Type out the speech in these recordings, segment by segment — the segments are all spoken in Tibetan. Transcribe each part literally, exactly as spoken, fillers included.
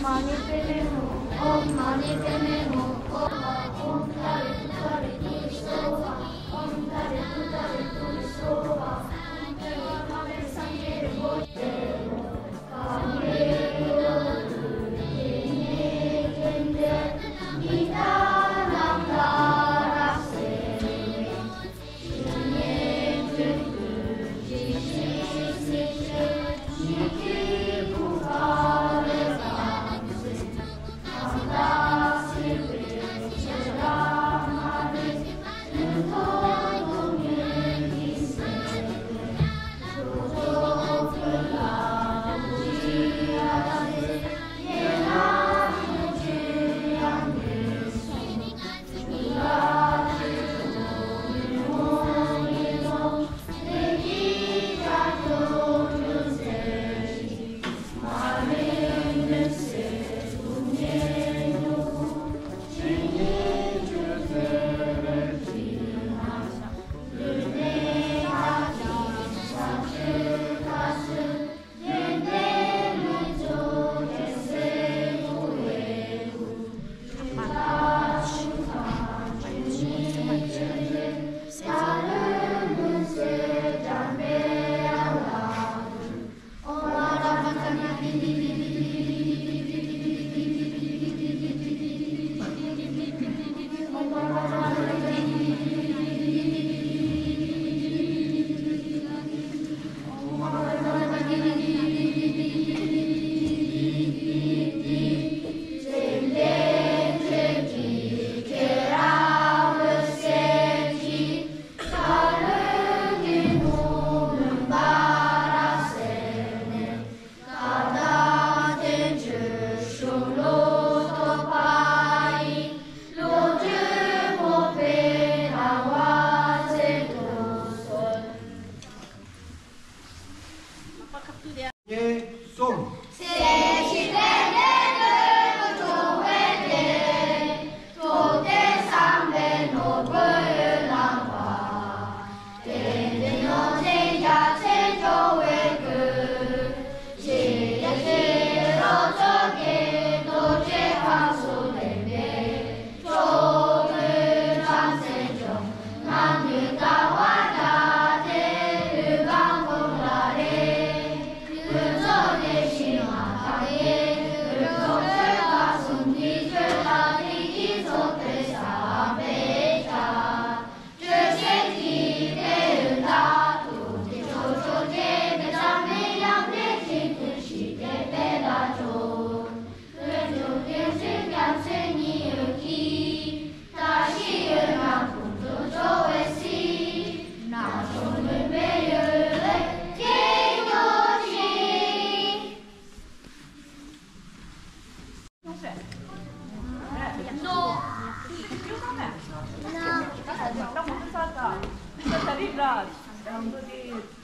Mani padme hum, Om Mani padme hum, Om Tari Tari Turi Swaha, Om Tari Tari Turi Swaha, Om Tari Tari Turi Swaha. གཉིས། གསུམ།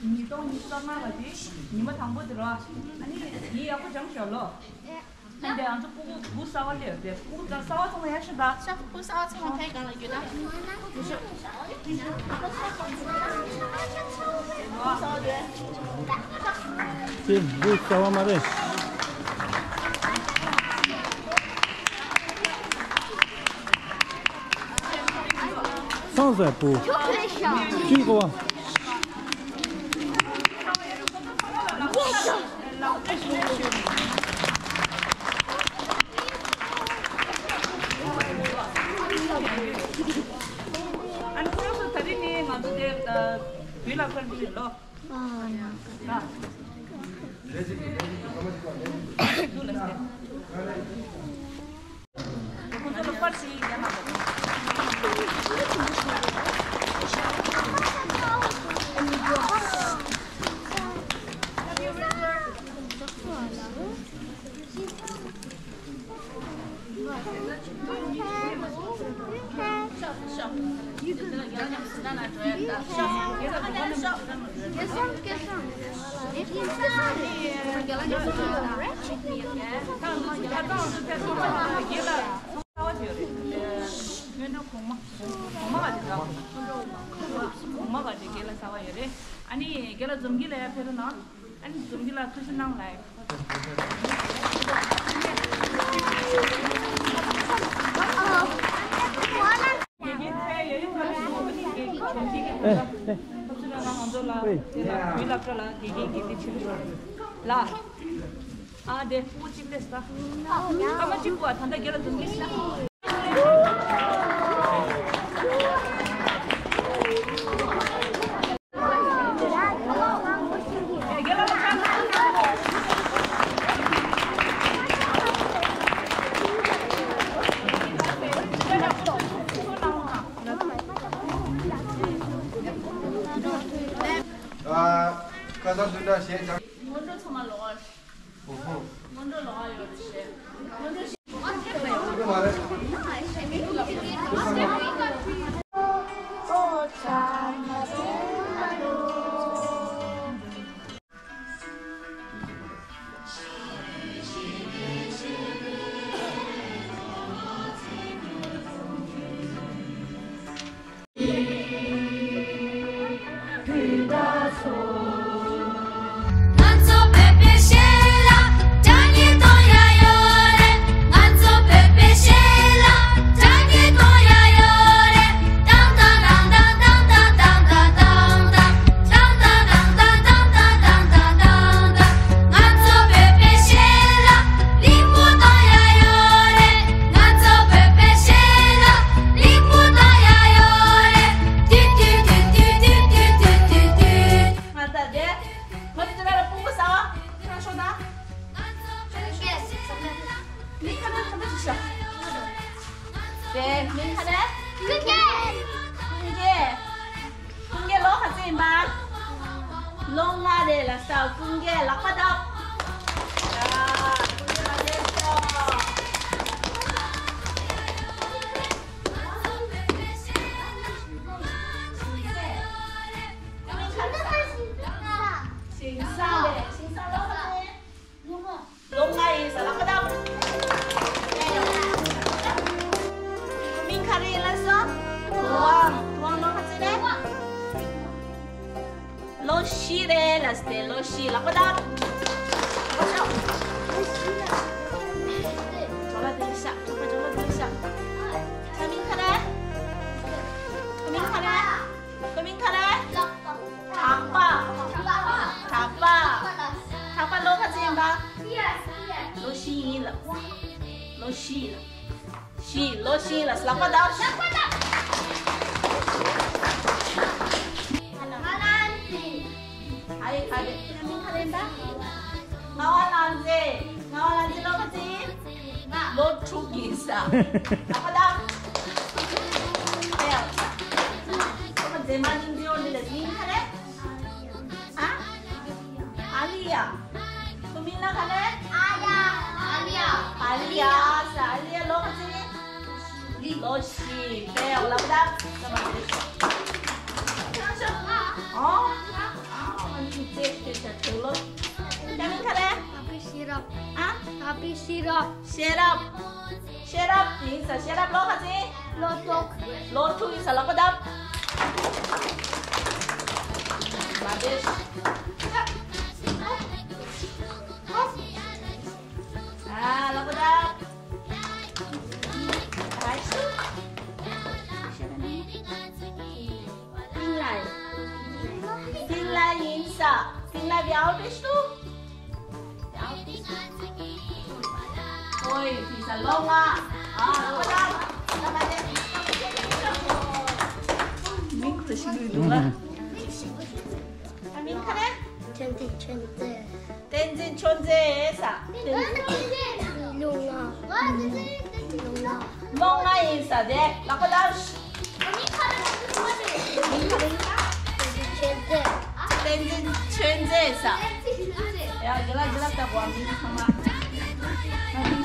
ཉིས་སྟོང་ཉི་ཤུ་རྩ་ལྔ་ལ་དེ་ཉི་མ་དང་པོ་དེ་རེད་བ། ཨ་ནི་ཡིན་ཡག་པོ་སྦྱངས་ཤོག་ལོ། ཨ་ནི་ང་ཚོ་སྤུ་གུ་སྤུ་གུ་གསར་པ་སླེབས་པས། སྤུ་གུ་གསར་པ་ཚང་མ་ཡར་ཤོག་ད། ཤོག་སྤུ་གུ་གསར་པ་ཚང་མ་ཕའི་སྒང་ལ་ཡོད་ད། དེ་སྤུ་གུ་གསར་པ་མ་རེད། སང་ཟེར་སྤུ་གུ་ཅིག་གོ་བ། ཨ་ནི་སོ་སོ་ད་རིང་ནི་ང་ཚོ་དེ་བོད་ལ་ཕར་འགྲོ་ཡིན་ལོ། སྔོན་འགྲོ་གོང་མ། གོང་མ་ག་དེ་ག་གོང་མ་ག་དེ་རྒན་ལགས་གསར་པ་ཡོད་རེད། ཨ་ནི་རྒན་ལགས་འཛོམས་སྐྱིད་ལགས་ཡར་ཕེབས་རོགས་གནང་། ཨ་ནི་འཛོམས་སྐྱིད་ལགས་ཐུགས་རྗེ་གནང་ལགས། དེ་ལ་བུའི་སློབ་གྲྭ་ལ་དགེ་རྒན་གྱི་དེ་ཕྱིན་ལ། ཨ་དེ་སྤུ་གུ་གཅིག་སླེབས་ས། སྐར་མ་གཅིག་པོ་ཨ་ད་ལྟ་རྒན་ལགས་འཛོམས་གི་ཤི་ན། ཨ། ཁ་སང་བདུན་ཕྲག་གཞན་ཚང་། སྔོན་འགྲོ་ཚང་མ་ལོག་ཨ། ཨོ་ཧོ། སྔོན་འགྲོ་ལོག་ཨ་ཡོད་རེད་ཤེས། སྔོན་འགྲོ་ཤེས། སྔོན་འགྲོ་མ་རེད། ང་ད་དེ། ང་ཚོ་དེ་ལ་སྤུ་གུ་ཟ་བ། ཁྱེད་རང་ཤོག་དང་། ཁྱེད་རང་ཤོག་དང་། མིང་ག་རེ་ག་རེ་ཞུ། དེ་མིང་ག་རེ། ཀུན་དགའ། ཀུན་དགའ། ཀུན་དགའ་ལོ་ག་ཚོད་ཡིན་པ། ལོ་ལྔ་རེད་ལ་ས། ཀུན་དགའ་ལག་པ་བརྡབ། ཡ། ཀུན་དགའ་ལག་པ་བརྡབ། ཞིང་ས་རེད། ཞིང་ས་ལོ་ག་ཚོད། ལོ་ལྔ་ཡིན་ས། ལག་པ་བརྡབ། མིང་ག་རེ་ཡིན་ལབ་སོང་། དུ་དབང་། དུ་དབང་ལོ་ག་ཚོད་རེད། ལོ་བཞི་རེད་ལབ་སྟེ། ལོ་བཞི། ལག་པ་བརྡབ། ལག་པ་ཤོག་ཇོ་ལ་དེ་ལ་བཞག་ཇོ་ལ་དེ་ལ་བཞག་ཁྱེད་མིང་ག་རེ། ཁྱེད་མིང་ག་རེ། ཁོ་མིང་ག་རེ། གྲགས་པ། གྲགས་པ། གྲགས་པ། གྲགས་པ་ལོ་ག་ཚོད་ཡིན་པ། ལོ་བཞི་ཡིན་ལ། ལོ་བཞི་ལ། བཞི། ལོ་བཞི་ལ་ལག་པ་བརྡབ། ང་རང་ཚོའི། ཨ་ཡེ་ག་རེ། ཁྱེད་མིང་ག་རེ་ཡིན་པ། ངག་དབང་ལགས་མཛེས། ངག་དབང་ལགས་མཛེས་ལོ་ག་ཚོད་ཡིན། ལོ་དྲུག་ཡིན་ས། ལག་པ་བརྡབ། ཨེ་ཡ། ཁོ་མ་མཛེས་མ་ནིང་མཛེས་འོ་འདི་ལ་མིང་ག་རེ། ཨ། ཨ་ལི་ཡ། ཁོ་མིང་ལ་ག་རེ། ཨ་ལི་ཡ། ཨ་ལི་ཡ་ས། ཨ་ལི་ཡ་ལོ་ག་ཚོད་ཡིན། ལོ་བཞི། དཔེ་ཡག་ལབ་ད། ཨོ། ཨ་ཨ་ནི་ཅེས་ཅེས་ཅེས་ལོ། ཁྱེད་མིང་ག་རེ། ཨ་ཕི་ཤེས་རབ། ཨ། ཨ་ཕི་ཤེས་རབ། ཤེས་རབ། ཤེས་རབ་ཡིན་ས། ཤེས་རབ་ལོ་ག་ཚོད། ལོ་དྲུག་ལོ་དྲུག་ཡིན་ས། ལག་པ་བརྡབ། མ་བདེ། ཨ་ལག་པ་བརྡབ། སིང་ལ་ཡིན། སིང་ལ་ཡིན་ས། སིང་ལ་བའི་ཨའོ་བེ་ཤུ། ཨོའི་ཕི་ས་ལོ་ང་། ཨ་ལོ་ང་། མིང་ཁུ་ཤི་ལུས་འདུག་ལ། ཨ་མིང་ག་རེ། བསྟན་འཛིན་ཆོས་མཛད། བསྟན་འཛིན་ཆོས་མཛད་ས། ལོ་ལྔ། ལོ་ལྔ་ཡིན་ས་དེ། ལག་པ་བརྡབ། མིང་ག་རེ་ཡིན་ས། བསྟན་འཛིན་ཆོས་མཛད་ས། ཡ་རྒན་ལགས་རྒན་ལགས་ལྟ་བུ་མིང་ཚང་མ། ང་མིང་